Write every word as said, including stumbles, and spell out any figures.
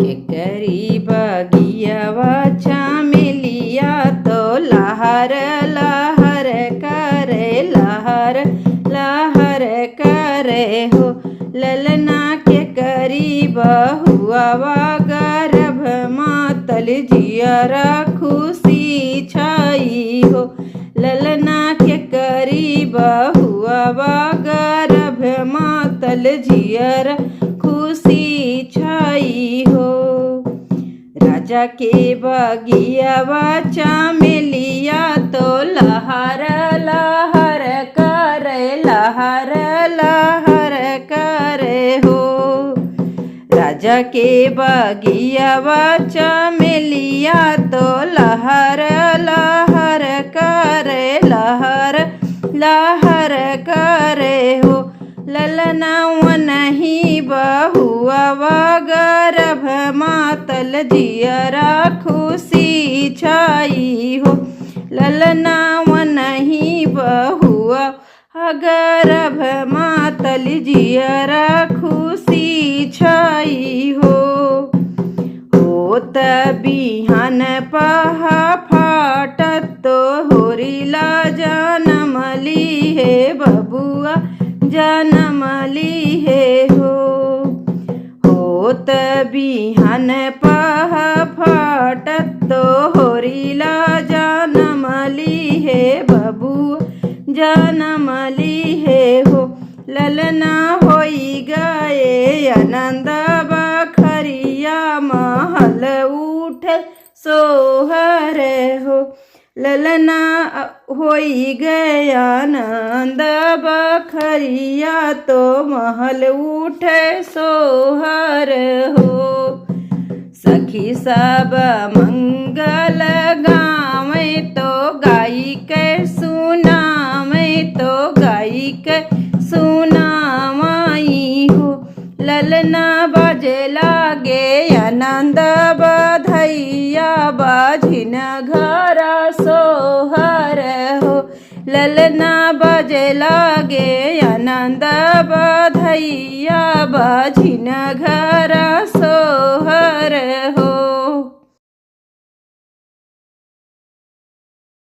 केकरी बगियावा चमेलिया तो लहर लहर करे, लहर लहर करे हो। ललना केकरी बहुआवा गर्भ मातल जियरा खुशी छाई हो। ललना केकरी बहुआवा गर्भ मातल जियरा खुशी छाई हो। राजा के बगियावा चमेलिया तो लहर लहर करे, लहर लहर करे हो। राजा के बगियावा चमेलिया तो लहर लहर करे, लहर लहर करे हो। ललना वनही बहुआवा गर्भ मातल जियरा खुशी छाई हो। ललना वनही बहुआ गर्भ मातल जियरा खुशी छाई हो। होत बिहान पहा फाटत तो होरिला जनम ली हे बबुआ, जनम ली हे हो। होत बिहान पहा फाटत तो होरिला जनम ली हे बबुआ, जनम ली हे हो। ललना होई गए आनंद बखरिया महल उठे सोहर हो। ललना होई गए आनंद बखरिया तो महल उठे सोहर हो। सखी सब मंगल गावे तो गाई के सुनावे तो गाई के सुनावाई हो। ललना बजे लागे आनंद बधैया बाझिन घरा सोहर हो। ललना बजे लागे आनंद बधैया बाझिन घरा